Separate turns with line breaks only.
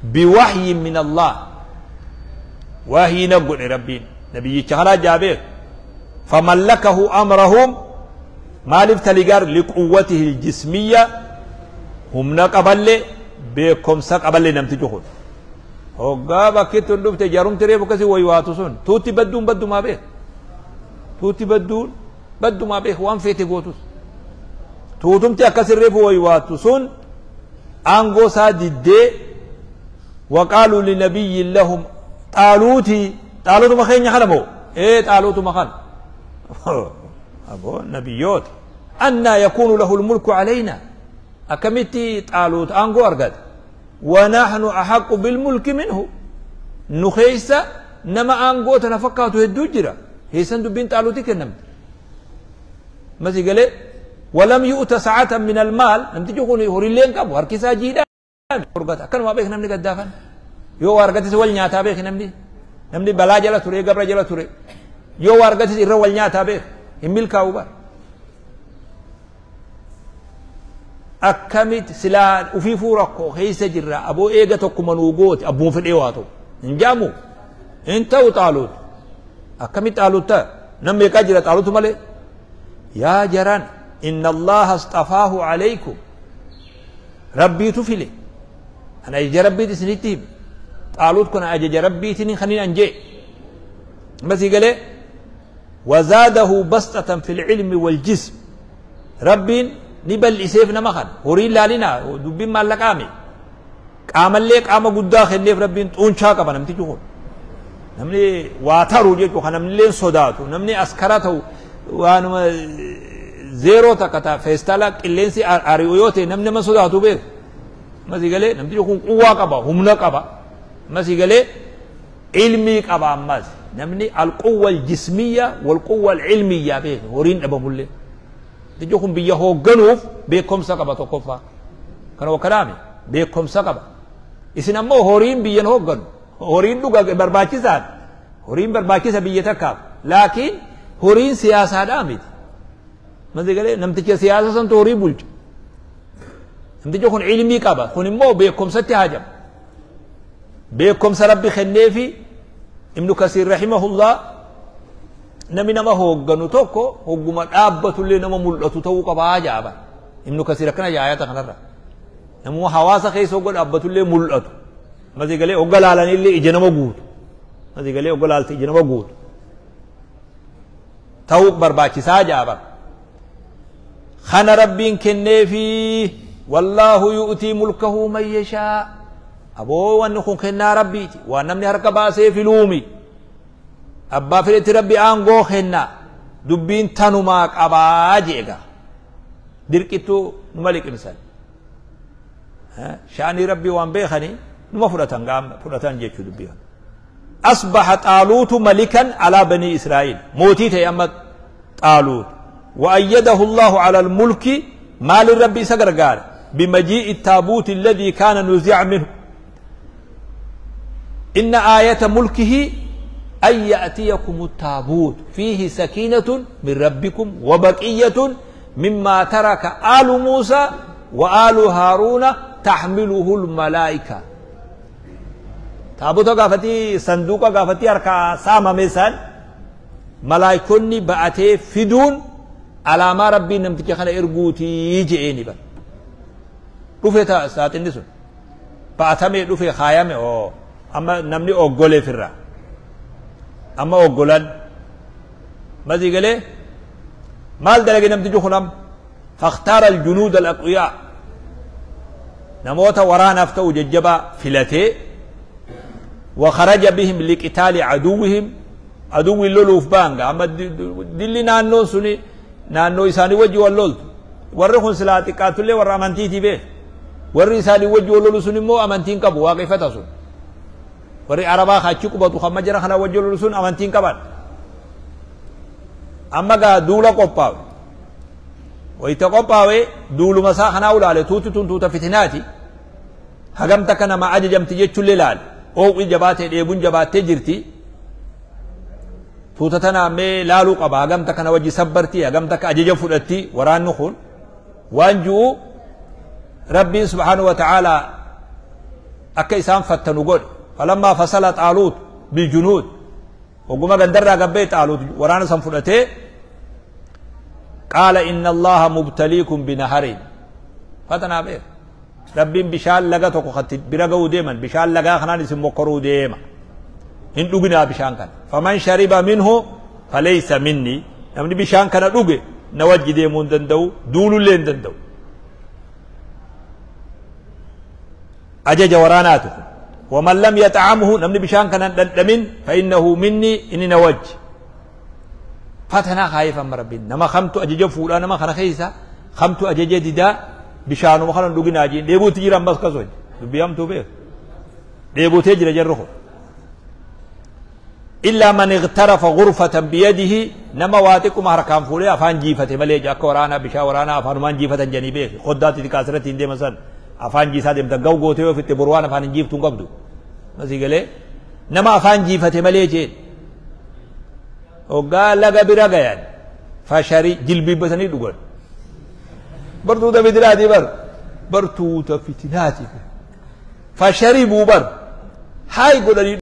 Biwahyin min Allah, wahyii na godhe Rabbiin nabiyyicha kanaa jaabeek. Famallakahu amrahum, maaliif taligaar? Liquwwatihi aljismiyya, humna qaballe, beekomsa qaballe. Namtichi kun hoggaa bakkitti hin dhufte, jarumti reefu akkasii waywaatu sun tuutti badduun baddumaa beek, tuutti badduun baddumaa beek, waan feete gootus. Tuutumti akkasin reefu waywaatu sun aangoo isaa diddee, waqaaluu linabiyyin lahum xaaluuti, xaaluutuma keenya kana moo? Ee, xaaluutuma kana. Aboo, nabiyyoota, annaa yakuunu lahu lmulku calayna, akkamitti xaaluut aangoo argate? ونحن أحق بالملك منه، nu keessa nama aangoo tana fakkaatu hedduu jira. Heessan dubbiin xaaluuti kennamte masi galee? ولم يؤت سعة من المال, namtichi kun horiillee hin qabu, harki isaa jiidhaa argata. Akkanuma beek, namni gaddaafan yoo waa argatis wal nyaataa beek. Namni balaa jala ture, gabra jala ture, yoo waa argatis irra wal nyaataa beek, hin milkaa'u bar. Akkamit silaa ufiifuu rakkoo keessa jirra? Aboo, eega tokkuma nuu goote, abbuun fedhee waa ta'u hin jaamu, hin ta'u. Xaaluut akkamit xaaluut ta'a? Nam meeqaa jira xaaluutu malee? Yaa jaran, inna Allaha astafaahu alaykum, Rabbiitu file. Ana ajaja Rabbiiti isinitti hime. Xaaluut kun ajaja Rabbiitiin kanin an jee masii galee. وزاده بسطة في العلم والجسم, ربين ni bal'iseef nama kana. Horiin laalina, dubbiin maallaqaame. Qaamallee qaama guddaa kenneef Rabbiin, xuunchaa qaba namtichi kun. Namni waa taru jechuu kan namnillee sodaatu, namni askara ta'u, waanuma zeeroo takka ta'a, feestaala qilleensi ari'u yoo ta'e, namni nama sodaatu beeku masii galee. Namtichi kun quwwaa qaba, humna qaba masii galee, ilmii qaba. Ammas namni alquwwa aljismiyya walquwwa alilmiyya beeku, horiin dhabamullee, namtichi kun biyya hoogganuuf beekumsa qaba. Tokkoffaa kana wakkanaame beekumsa qaba. Isin ammoo horiin biyyan hoogganu. Horiin dhuga barbaachisaadha, horiin barbaachisa biyya takkaaf, laakiin horiin siyaasaadhaa miti masii galee. Namticha siyaasa santu horii bulcha. Namtichi kun ilmii qaba, kun immoo beekumsatti haajama. Beekumsa Rabbi kenneefi. Ibnu Kasiir rahimahullah, namni nama hoogganu tokko hogguma dhaabbatullee nama mul'atu ta'uu qabaa jaaba. Ibnu Kasiir akkana jaayata kanarra, namuma hawaasa keessa hogga dhaabbatullee mul'atu masii galee, hogga laalanillee ija nama guutu masii galee, hogga laalte ija nama guutu ta'uu barbaachisaa jaaba. Kana Rabbiin kenneefi. والله يؤتي ملكه من يشاء. Aboo, wanni kun kennaa Rabbiiti, waan namni harka baasee filuumi. Abbaa fedhetti Rabbi aangoo kennaa, dubbiin tanumaa qabaa jeega. Dirqittuu numa liqimsan, sha'anii Rabbii waan beekanii numa fudhatan, gaama fudhatan jechuu dubbii kana. أصبح طالوت ملكا على بني إسرائيل, mootii ta'e amma طالوت. وأيده الله على الملك, maal Rabbi isa gargaare? بمجيء التابوت الذي كان نزع منه. إن آية ملكه أن يأتيكم التابوت فيه سكينة من ربكم وبقية مما ترك آل موسى وآل هارون تحمله الملائكة. Taabuta gaafatii, sanduuqa gaafatii harkaa saamame san malaayikonni ba'atee fiduun alaamaa Rabbiin namticha kana erguutii je'eeni. Bar dhufe ta saaxinni sun ba'atamee dhufe, kaayame. Oo, amma namni oggoleef irraa amma oggolan masii galee. Maal dalage namtichi kun amma? فاختار الجنود الأقوياء, namoota waraanaaf ta'u jajjabaa filatee, وخرج بهم لقتال عدوهم, عدو loluuf baanga. Amma dilli naannoon suni naannoo isaanii wajji wal loltu. Warri kun silaa xiqqaatullee warra amantiiti beek. Warri isaanii wajji wal lolu sun immoo amantiin qabu, waaqeffata sun. Warri Arabaa achi qubatu kan jara kana wajji wal lolu sun amantiin qaban. Amma gaa duula qophaawe. Wayita qophaawe, duuluma isaa kanaa ulaale. Tuuti tun tuuta fitinaati, hagam takka nama ajajamti jechuullee laale. Oowwi jabaatee, dheebuun jabaattee jirti. Tuuta tana mee laaluu qaba, hagam takka na wajji sabbarti, hagam takka ajaja fudhatti waraanni kun waan ju'u. Rabbiin subhaanahu wa ta'aalaa Akka isaan fattanu godhe. Falammaa fasala Xaaluut biljunuud. Oguma gandarraa gabbee Xaaluut waraana san fudhatee qaala inna Allaha mubtaliikum binaharin. Fatanaa beeka. Rabbiin bishaan laga tokko katti bira ga'uu deeman bishaan lagaa kanaan isin mokkoruu deema. Hin dhuginaa bishaan kana. Faman shariba minhu faleysa minni. Namni bishaan kana dhuge na wajji deemuu hin danda'u, duulullee hin danda'u. Ajaja waraanaati kun. Waman lam yax'amhu namni bishaan kana hin dhandhamin fa innahu minni inni na wajji. Fatanaa kaayeef amma Rabbiin nama kamtu ajaja fuudhaa nama kana keessa kamtu ajaja didaa bishaanuma kana hin dhuginaa jeen dheebuutti jira ammas kasoo dubbii hamtuu beeku dheebotee jira jarri kun. Illaa man igtarafa gurfatan biyadihi nama waa xiqquma harkaan fuudhee afaan jiifate malee akka waraanaa bishaan waraanaa afaanumaan jiifatan jedhanii beeki koddaa xixiqqaa asirratti hin deeman san afaan jiisaa deemta gaw gootee yoo fixxe boru waan afaan hin jiiftu hin qabdu masii galee nama afaan jiifate malee jeen hoggaa laga bira gayan fashari jilbiibbatanii dhugan bartuuta fitinaatii bar bartuuta fitinaatii fasharibuu bar haay godhanii.